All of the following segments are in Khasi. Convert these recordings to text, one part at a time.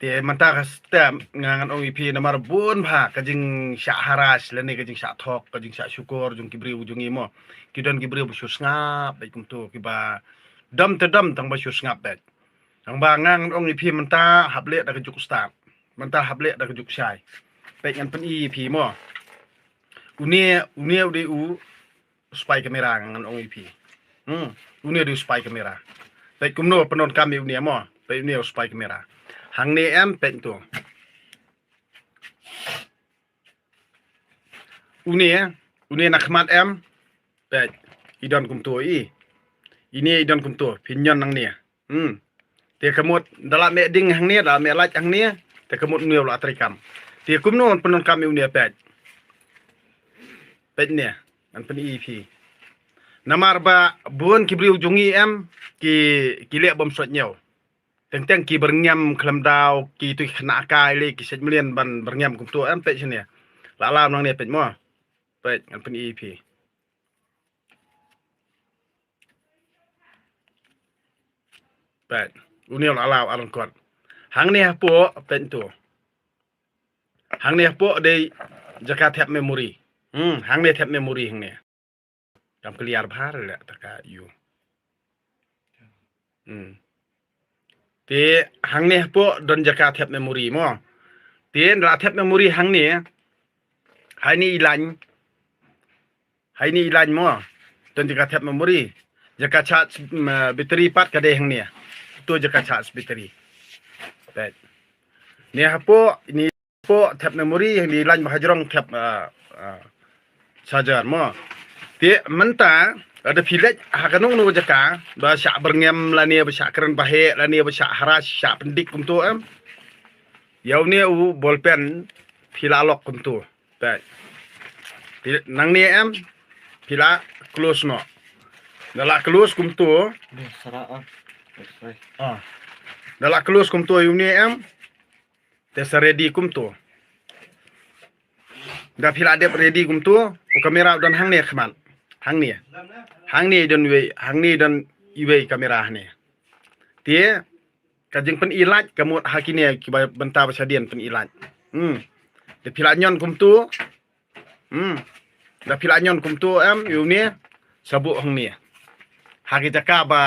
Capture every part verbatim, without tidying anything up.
Te mynta ka step nga ngan ong ïa phi namar bun bha ka jingshah harass lane ka jingshah thok, ka jingshah shukor jong ki briew jong ngi mo. Ki don ki briew ba shu sngap bad kumto, kiba dom te dom tang ba shu sngap bad. Tang ba nga ngan ong ïa phi mynta hap leh da ka juk stad. Mynta hap leh da ka juk shai. Peit ngan pyni ïa phi mo. Une, une u dei u spy camera ngan ong ïa phi. Hmm, une u dei u spy camera. Peit kumno pyndonkam ïa une mo. Peit une u spy camera. Hangne em peit to. Une, une na khmat em. Peit. I don kumto i. Ine i don kumto. Phin ñion nangne. Hmm. Te ka mut da la meh ding hangne, da la meh light hangne. Te ka mut une u la treikam. Te kumno pyndonkam ïa une peit. Peit ne. Ngan pyni ïa phi. Namar ba bun ki briew jong ngi em ki, ki leh bym sot ñiew. Teng teng ki byrngem khlem daw, ki tu ki khynnah kai lei, ki shet mlien ban byrngem kumto em peit shane. La la nangne peit mo. Peit ngan pyni ïa phi. Peit. Une u la la ar lyngkot. Hangne hapoh peit to. Hangne hapoh dei jaka thep memory. Hmm, hangne thep memory hangne. Kam clear bha re leh ta ka ïoh. Hmm. Te hangne hapoh don jaka thep memory mo. Te nda la thep memory hangne. Hangne i line. Hangne i line mo. Don jaka thep memory. Jaka charge, mm, battery pat ka dei hangne. To jaka charge battery. Peit. Ne hapoh, ne hapoh thep memory, hangne i line ba hajrong thep, ah, ah, charger mo. Te mynta lada phi leit ha kano kano jaka ba shah byrngem lane ba shah kren baheh lane ba shah harass, shah pyndik kumto em. Ïa une u ball pen phi la lock kumto. Peit. Phi nangne em phi la close noh. Da la close kumto. Ni sara ah. Sorry. Ah. Da la close kumto ïa une em. Te sa ready kumto. Da phi la dep ready kumto, u camera u don hangne khmat. Hangne. Hangne don iwei, hangne don iwei camera hangne. Te ka jingpyni light ka mut ha kine kiba bynta ba shadien pyni light. Hmm. Da phi la ñion kumto. Hmm. Da phi la ñion kumto em, ïa une sa buh hangne. Ha ki jaka ba,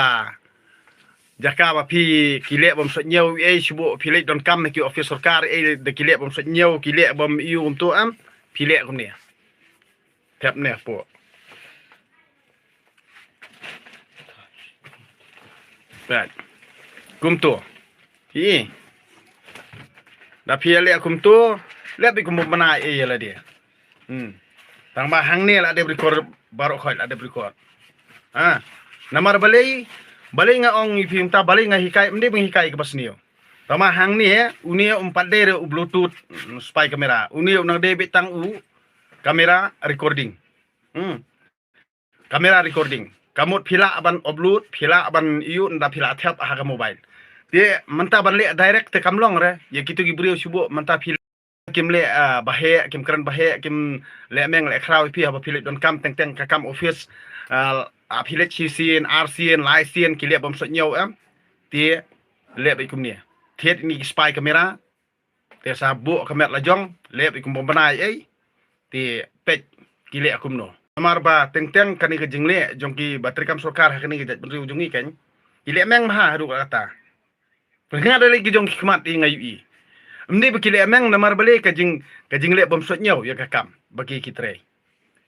jaka ba phi ki leh bym sot ñiew ei shu buh phi leit donkam ha ki office sorkar ei da ki leh bym sot ñiew ki leh bym ïoh kumto em, phi leh kumne. Thep ne hapoh. Peit. Kumto. Hi. Da phi leh kumto, leh beit kum bym bna ei ïa lade. Hmm. Tang ba hangne la dep record baroh khoit la dep record. Ha. Namar balei, balei nga ong ïa phi mynta balei nga hikai, ym dei ba nga hikai kaba sniew. Tang ba hangne, une um pat dei re u Bluetooth, mm, spy camera. Une u nang dei beit tang u camera recording. Hmm. Camera recording. Ka mut phi lah ban upload, phi lah ban ïoh, nda phi lah thep ha ka mobile. Te mynta ban leh direct te kam long re. Ïa kito ki briew shu buh mynta phi lah kim leh, ah, baheh, kim kren baheh, kim leh meng leh khraw ïa phi haba phi leit donkam teng teng ka kam office, ah, ah, phi leit shisien, arsien, laisien, ki leh bym sot ñiew em. Te leh beit kumne. Thied ïa kine ki spy camera. Te sa buh ka met la jong, leh beit kum bym bna ei. Te peit ki leh kumno. Namar ba teng teng kane ka jingleh jong kiba treikam sorkar ha kane ka jaitbynriew jong ngi keiñ. Ki leh meng bha haduh katta. Nga da leh ki jong ki khmat ïa nga ïohi. Ym dei ba ki leh meng namar balei ka jing, ka jingleh bym sot ñiew ïa ka kam ba ki ki trei.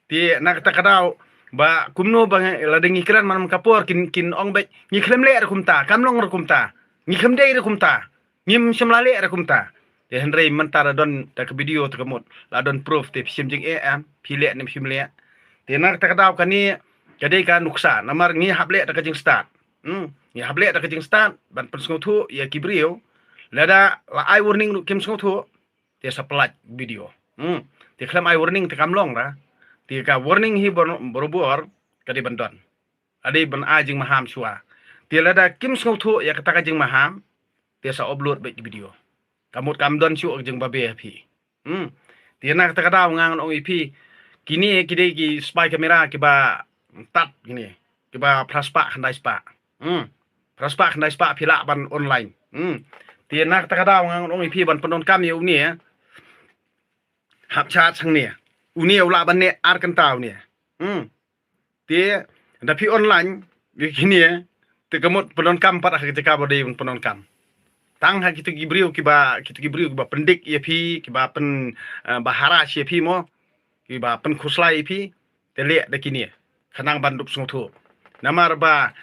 Te na kata ka daw ba kumno ba nga, lada ngi kren man ka por kin, kin ong beit ngi khlem leh re kumta, kam long re kumta. Ngi khlem dei re kumta. Ngim shym la leh re kumta. Te hynrei mynta la don da ka video te ka mut. La don proof te phi shim jingeh em, phi leh ne phim leh. Te na kata ka daw kane ka dei ka nuksa namar ngi hap leh da ka jingstad. Hmm, ngi hap leh da ka jingstad ban pynsngewthuh ïa ki briew. Lada la ai warning ruh kim sngewthuh. Te sa pyllait video. Hmm, te khlem ai warning te kam long ra. Te ka warning hi bor-, borabor ka dei ban don. Ka dei ban ai jingmaham shuwa. Te lada kim sngewthuh ïa kata ka jingmaham, te sa upload beit video. Ka mut kam don shuh ka jingbabe ha phi. Hmm. Te na kata ka daw nga ngan ong ïa phi. Kine ki dei ki spy camera kiba tad kine. Kiba phra spah khyndai spah. Hmm. Phra spah khyndai spah phi lah ban online. Hmm. Te na kata ka daw nga ong ïa phi ban pyndonkam ïa une. Hap chat sang ne. Une u lah ban ne ar kynta une. Hmm. Te da phi online ïa kine, te ka mut pyndonkam pat ha ka jaka ba dei ban pyndonkam. Tang ha kito ki briew kiba, kito ki briew kiba pyndik ïa phi, kiba pyn, eh, ba harass ïa phi mo, kiba pynkhuslai ïa phi, te leh da kine. Khnang ban dup sngewthuh. Namar ba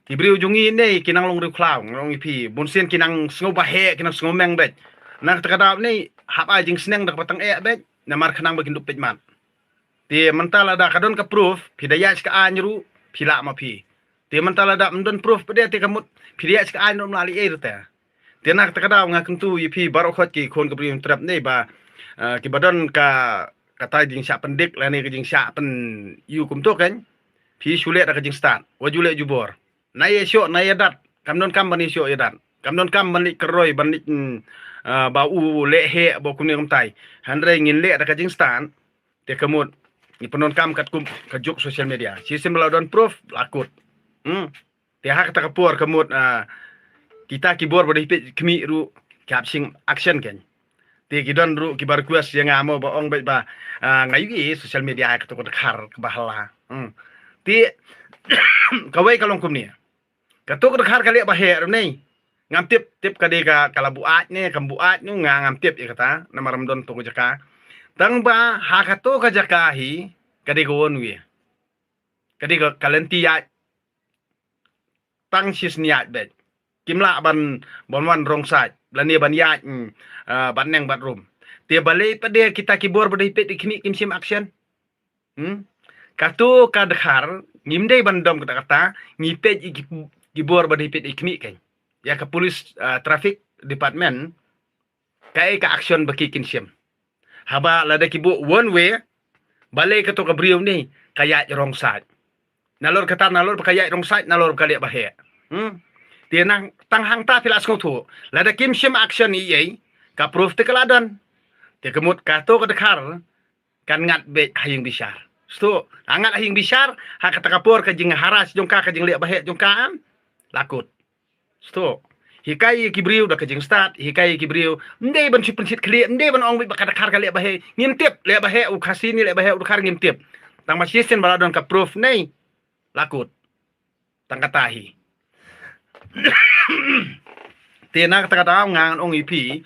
ki briew jong ngi ne ki nang long riewkhlaw, nga ong ïa phi, bunsien ki nang sngew ba heh, ki nang sngew meng beit. Na kata ka daw ne hap ai jingsneng da kaba tang eh beit, namar khnang ba kin dup peit mat. Te mynta lada ka don ka proof, phi da ïaid ka aiñ ruh, phi lah ma phi. Te mynta lada ym don proof pat de, te ka mut phi da ïaid ka aiñ ruh ym lah lei ei ruh te. Te na kata ka daw nga kyntu ïa phi baroh khoit ki khun ka briew Hynñiewtrep ne ba, eh, kiba don ka, kata jingshah pyndik lane ka jingshah pyn ïu kumto kein. Phi shu leh da ka jingstad, wat ju leh jubor. Na ïa shoh na ïa dat, kam don kam ban ïa shoh ïa dat. Kam don kam ban leit kyroi, ban leit, mm, ah, ba u leh heh, ba kumne kumtai. Hynrei ngin leh da ka jingstad, te ka mut ngi pyndonkam katkum ka juk social media. Shisien ba la don proof, la kut. Hmm. Te ha kata ka por ka mut, ah, kita ki bor ba dei peit khmih ruh ki hap shim action kein. Te ki don ruh kiba request ïa nga mo ba ong beit ba, ah, nga ïohi social media ha kato ka dkhar kaba hala. Hmm. Te kawei ka long kumne. Kato ka dkhar ka leh ba heh ruh ne. Ngam tip, tip ka dei ka, ka la buaid ne, kam buaid ne, nga ngam tip ïa kata, namar ym don to ka jaka. Tang ba ha kato ka jaka hi, ka dei ka one way. Ka dei ka, ka lynti ïaid. Tang shisien ïaid beit. Kim lah ban, ban wan wrong side. Lane ban ïaid, mm, ah, bad neng bad rum. Te balei pat de kita ki bor ba dei peit ïa khmih kim shim action. Hmm? Kato ka dkhar, ngim dei ban dom kata kata, ngi peit ïa ki, ki bor ba dei peit ïa khmih kein. Ïa ka police, ah, traffic department, kaei ka action ba ki kin shim. Haba lada ki buh one way, balei kato ka briew ne ka ïaid wrong side. Nalor kata, nalor ba ka ïaid wrong side, nalor ba ka leh ba heh. Hmm? Te nang tang hangta phi la sngewthuh. Lada kim shim action ei ei, ka proof te ka la don. Te ka mut kato ka dkhar, kan ngat beit ha ïing bishar. Sngewthuh, ha ngat ha ïing bishar, ha kata ka por ka jingharass jong ka, ka jingleh ba heh jong ka, em, la kut. Sngewthuh. Hikai ïa ki briew da ka jingstad, hikai ïa ki briew. Ym dei ban shu pynshit khlieh, ym dei ban ong beit ba ka dkhar ka leh ba heh. Ngim tip, leh ba heh u Khasi ne leh ba heh u dkhar ngim tip. Tang ba shisien ba la don ka proof ne, la kut. Tang kata hi. Te na kata ka daw nga ngan ong ïa phi.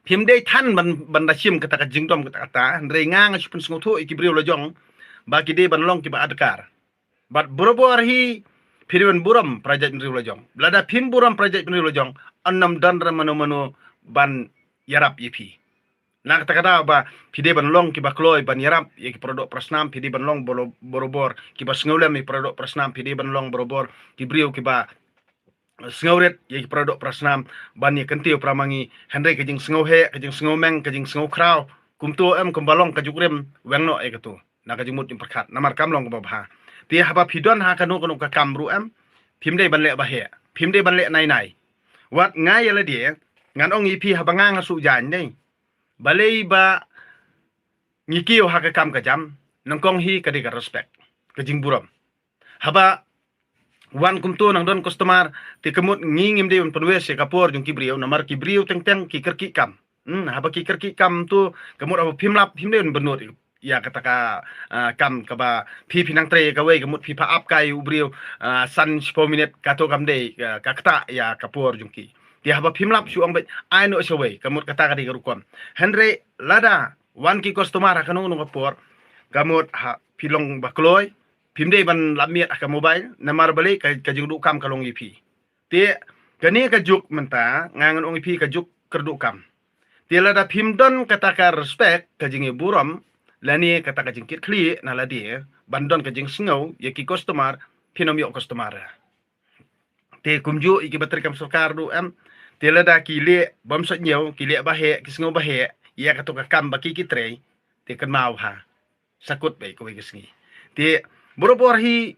Phim dei than ban, ban da shim kata ka jingdom kata kata. Hynrei nga nga shu pynsngewthuh ïa ki briew la jong ba ki dei ban long kiba adkar. Bad barabor hi phi dei ban burom para jaitbynriew la jong. Lada phim burom para jaitbynriew la jong, ym don re mano mano ban ïarap ïa phi. Na kata ka daw ba phi dei ban long kiba kloi ban ïarap ïa ki paradoh parasnam, phi dei ban long boro-, barabor kiba sngewlem ïa ki paradoh parasnam, phi dei ban long barabor ki briew kiba sngewrit ïa ki paradoh parasnam ban ïa kyntiew para ma ngi. Hynrei ka jingsngewheh, ka jingsngewmeng, ka jingsngewkhraw, kumto em kumba long ka juk rim, weng noh ïa kato. Na ka jingmut jingpyrkhat, namar kam long kaba bha. Te haba phi don ha kano kano ka kam ruh em, phim dei ban leh ba heh, phim dei ban leh nai nai. Wat nga ïa lade, ngan ong ïa phi haba nga nga shu jan ne. Balei ba ngi kiew ha ka kam ka jam, nyngkong hi ka dei ka respect, ka jingburom. Haba wan kumto nang don customer, te ka mut ngi ngim dei ban pynwest ïa ka por jong ki briew, namar ki briew teng teng ki kyrkieh kam. Hmm, haba ki kyrkieh kam to, ka mut haba phim lap, phim dei ban bynnud ïa kata ka, ah, kam kaba phi phi nang trei ïa kawei, ka mut phi pha ap kai u briew, ah, san shiphew minit, kato kam dei, ah, ka ktah ïa ka por jong ki. Te haba phim lap shu ong beit, ai noh shawei, ka mut kata ka dei ka rukom. Hynrei lada wan ki customer ha kano kano ka por, ka mut ha phi long ba kloi, phim dei ban lap miet ha ka mobile, namar balei ka, ka jingduh kam ka long ïa phi. Te kane ka juk mynta, nga ngan ong ïa phi ka juk kyrduh kam. Te lada phim don kata ka respect, ka jingïaburom, lane kata ka jingkitkhlieh na lade, ban don ka jingsngew ïa ki customer, phin ym ïoh customer. Te kumjuh ïa kiba trei kam sorkar ruh em, te lada ki leh bym sot ñiew, ki leh ba heh, ki sngew ba heh ïa kato ka kam ba ki ki trei, te kynmaw ha. Sa kut beit kawei ka sngi. Te barabor hi,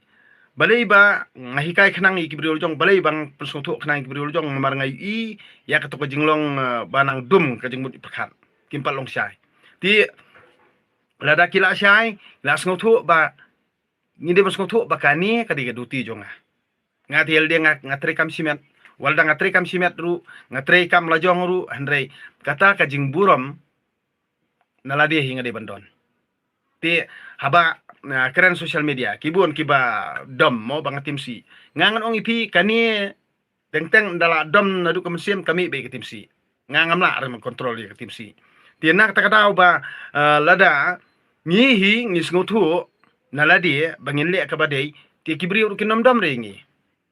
balei ba nga hikai khnang ïa ki briew la jong, balei ba nga pynsngewthuh khnang ïa ki briew la jong, namar nga ïohi ïa kato ka jinglong, eh, ba nang dum ka jingmut jingpyrkhat. Kim pat long shai. Te lada ki la shai, la sngewthuh ba ngi dei ban sngewthuh ba kane ka dei ka duty jong nga. Nga te ïa lade nga, nga trei kam shimet. Wat la nga trei kam shimet ruh, nga trei kam lajong ruh, hynrei kata ka jingburom na lade hi nga dei ban don. Te haba, ah, kren social media, ki bun kiba dom mo ba nga tim sih. Nga ngan ong ïa phi kane teng teng da la dom naduh ka mynsiem ka mih beit ka tim sih. Nga ngam lah re ban control ïa ka tim sih. Te na kata ka daw ba, ah, lada ngi hi ngi sngewthuh na lade ba ngin leh kaba dei, te ki briew ruh kin ym dom re ngi.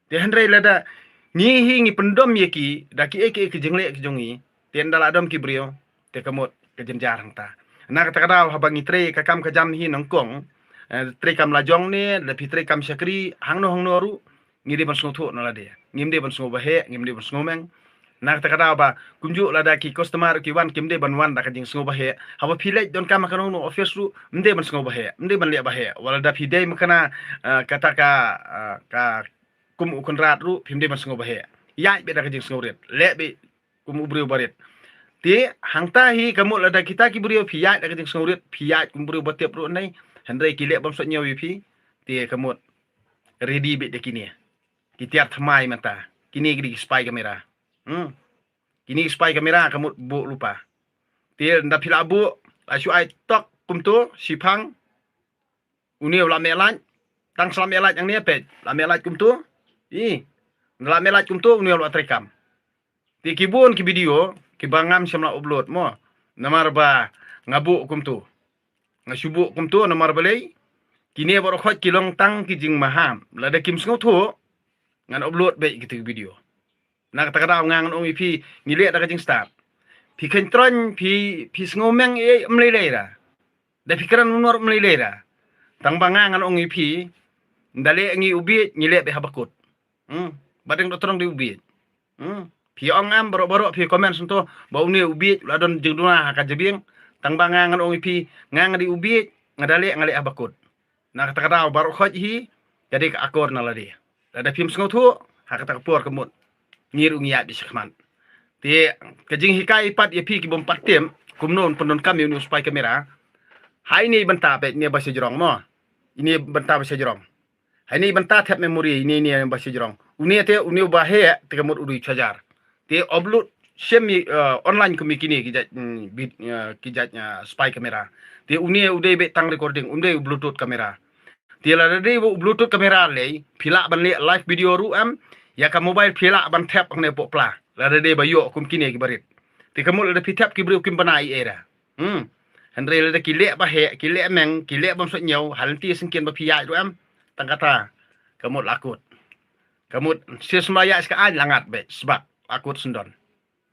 Te hynrei lada ngi hi ngi pyndom ïa ki da kiei kiei ki jingleh ki jong ngi, te ynda la dom ki briew, te ka mut ka jynjar hangta. Na kata ka daw haba ngi trei ka kam ka jam hi nyngkong, eh, trei kam lajong ne, la phi trei kam shakri hangno hangno ruh, ngi dei ban sngewthuh na lade. Ngim dei ban sngewbha heh, ngim dei ban sngewmeng. Na kata ka daw ba kumjuh lada ki customer ki wan, kim dei ban wan da ka jingsngewbha heh. Haba phi leit don kam ha kano kano office ruh, ym dei ban sngewbha heh, ym dei ban leh bha heh. Wat la da phi dei ma kane, eh, kata ka, eh, ka kum u Conrad ruh, phim dei ban sngewbha heh. Ïaid beit da ka jingsngewrit. Leh beit kum u briew barit. Te hangta hi ka mut lada kita ki briew phi ïaid da ka jingsngewrit, phi ïaid kum u briew batip ruh nai. Hynrei ki leh bym sot ñiew ïa phi. Te ka mut ready beit da kine. Ki tiar thymmai mynta. Kine ki dei ki spy camera. Hmm. Kine ki spy camera ka mut buh lypa. Te ynda phi la buh, la shu ai tok kumto, shiphang. Une u la meh lait, tang sa la meh lait hangne peit, la meh lait kumto. Ï, la meh lait kumto, une u la trei kam. Te ki bun ki video kiba ngam shym la upload mo. Namar ba nga buh kumto. Nga shu buh kumto namar balei? Kine baroh khoit ki long tang ki jingmaham. Lada kim sngewthuh, ngan upload beit kita ki video. Na kata ka daw nga ngan ong ïa phi, ngi leh da ka jingstad. Phi khein troiñ, phi, phi sngewmeng ïa ym lei lei ra. Da phi kren u nor ym lei lei ra. Tang ba nga ngan ong ïa phi, ynda leh ngi u bieit, ngi leh beit haba kut. Hmm. Ba dang da trong dei u bieit. Hmm. Phi ong em baroh baroh phi comment sngewthuh ba une u bieit la don jingduna ha ka jabieng. Tang ba nga ngan ong ïa phi, nga nga dei u bieit, nga da leh nga leh haba kut. Na kata ka daw baroh khoit hi ka dei ka akor na lade. Lada phim sngewthuh ha kata ka por ka mut ngi ruh ngi ïaid beit shakhmat. Te ka jinghikai pat ïa phi ki bym pat tip kumno un pyndonkam ïa une u spy camera. Ha ine i bynta peit, ine ba sha jrong mo. Ine i bynta ba sha jrong. Ha ine i bynta thep memory, ine, ine ba sha jrong. Une te, une uba heh te ka mut u dei u charger. Te upload shim ïa, eh, online kum ïa kine ki jait, mm, bit, eh, ki jait, eh, spy camera. Te une u dei beit tang recording, um dei u Bluetooth camera. Te lada dei u Bluetooth camera lei, phi lah ban leh live video ruh em, ïa ka mobile phi lah ban thep hangne poh pla. Lada dei ba ïoh kum kine ki barit. Te ka mut lada phi thep ki briew kim bana ei ei ra. Hmm. Hynrei lada ki leh ba heh, ki leh meng, ki leh bym sot ñiew, ha lynti syngkien ba phi ïaid ruh em, tang kata ka mut la kut. Ka mut shisha ïaid sha ka aiñ la ngat beit, sbak la kut syndon.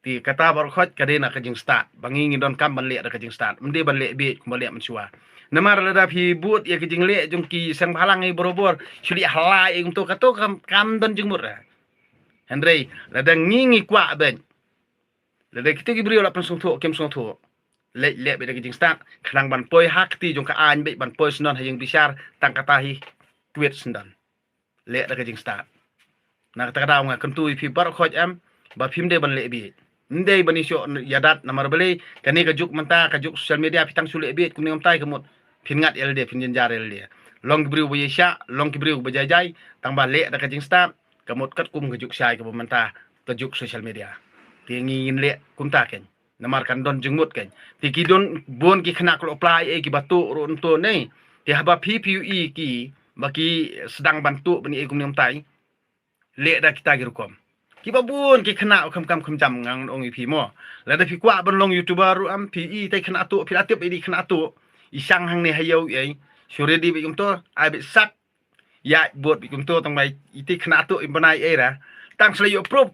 Te kata baroh khoit ka dei na ka jingstad. Ba ngi ngi donkam ban leh da ka jingstad. Ym dei ban leh bieit kumba leh mynshuwa. Namar lada phi bud ïa ka jingleh jong ki seng bhalang ïa barabor, shu leh halai ïa kumto, kato kam, kam don jingmut ra. Hynrei lada ngi ngi kwah beit, lada kito ki briew la pynsngewthuh, kim sngewthuh, leh, leh beit da ka jingstad. Khnang ban poi ha kti jong ka aiñ beit, ban poi syndon ha ïing bishar, tang kata hi tweet syndon. Leh da ka jingstad. Na kata ka daw nga kyntu ïa phi baroh khoit em, ba phim dei ban leh bieit. Ym dei ban ïashoh ïadat namar balei, kane ka juk mynta, ka juk social media, phi tang shu leh bieit kumne kumtai ka mut phin ngat ïa lade, phin jynjar ïa lade. Long ki briew ba ïaishah, long ki briew ba jai jai, tang ba leh da ka jingstad, ka mut katkum ka juk shai kaba mynta, ka juk social media. Te ngi ngin leh kumta keiñ. Namar kan don jingmut keiñ. Te ki don bun ki khynnah khlok pla ei ei kiba tuh ruh nto ne. Te haba phi phi ïohi ki ba ki sdang ban tuh ban ei kumne kumtai, leh da kita ki rukom. Kiba bun ki khynnah u kham kam kham jam ngan ong ïa phi mo. Lada phi kwah ban long YouTuber ruh em, phi i te khynnah tuh, phi la tip ei dei khynnah tuh. I shang hangne ha ïew ei. Shu ready beit kumto, ai beit sak. Ïaid bud beit kumto tang ba i te khynnah tuh im bana ei ei ra. Tang shu la ïoh proof.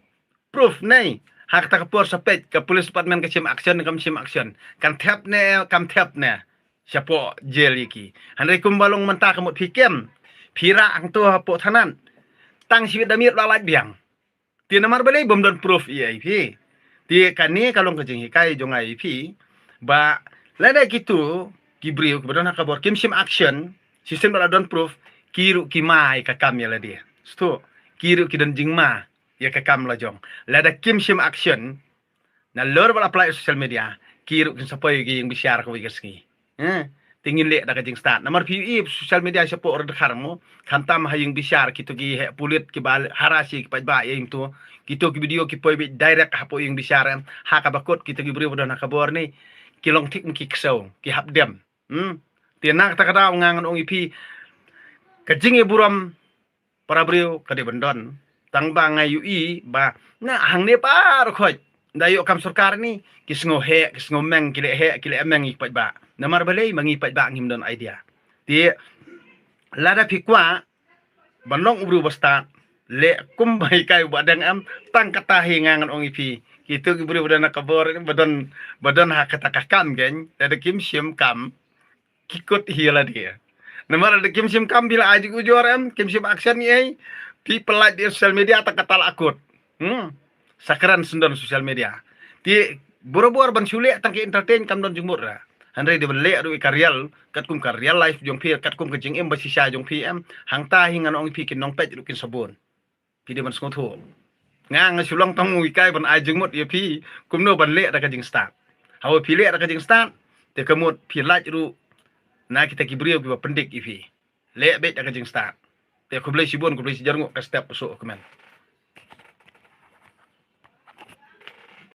Proof nei. Ha kata ka por sa peit ka police department ka shim action kam shim action. Kan thep ne kam thep ne. Shapoh jail ïa ki. Hynrei kumba long mynta ka mut phi kem. Phi rah hangto hapoh thanat. Tang shibit da miet la lait biang. Te namar balei bym don proof ïa phi. Te kane ka long ka jinghikai jong nga ïa phi. Ba lada kito ki briew kiba don ha ka bor kim shim action. Shisien ba la don proof. Ki ruh ki ma ïa ka kam ïa lade. Sngewthuh. Ki ruh ki don jingma ïa ka kam la jong. Lada kim shim action, nalor ba la pynlait social media, ki ruh kin sa poi ki ïing bishar kawei ka sngi. Eh, Te ngin leh da ka jingstad. Namar phi ïohi social media shapoh Ri Dkhar mo, khamtam ha ïing bishar, kito ki heh pulit kiba harass ïa ki paidbah ïa ïing to, kito ki video ki poi beit direct hapoh ïing bishar, em, ha kaba kut kito ki briew ba don ha ka bor ne ki long thik mo ki ksew, ki hap dem. Hmm. Te na kata ka daw nga ngan ong ïa phi, ka jingïaburom para briew ka dei ban don. Tang ba nga ïohi ba na hangne baroh khoit, da ïoh kam sorkar ne, ki sngew heh, ki sngew meng, ki leh heh, ki leh meng ïa ki paidbah. Namar balei? Ma ngi paidbah ngim don idea. Te lada phi kwah ban long u briew ba stad, leh kumba hikai u Bah Deng, em, tang kata hi nga ngan ong ïa phi. Kito ki briew ba don ha ka bor, ba don, ba don ha kata ka kam keiñ, lada kim shim kam, ki kut hi ïa lade. Namar lada kim shim kam, phi la ai jingujor, em, kim shim action ei, phi pyllait ïa social media, tang kata la kut. Hmm. Sa kren shen don social media. Te barabor ban shu leh tang ki entertain kam don jingmut re. Hynrei dei ban leh ruh ïa ka real, katkum ka real life jong phi, katkum ka jingim ba shisha jong phi, em. Hangta hi ngan ong ïa phi, ki nongpeit ruh kin sa bun. Phi dei ban sngewthuh. Nga, nga shu long tang u hikai ban ai jingmut ïa phi kumno ban leh da ka jingstad. Haba phi leh da ka jingstad, te ka mut phi lait ruh na kita ki briew kiba pyndik ïa phi. Leh beit da ka jingstad. Te khublei shibun, khublei shihajar nguh, ka step u suk u kmen.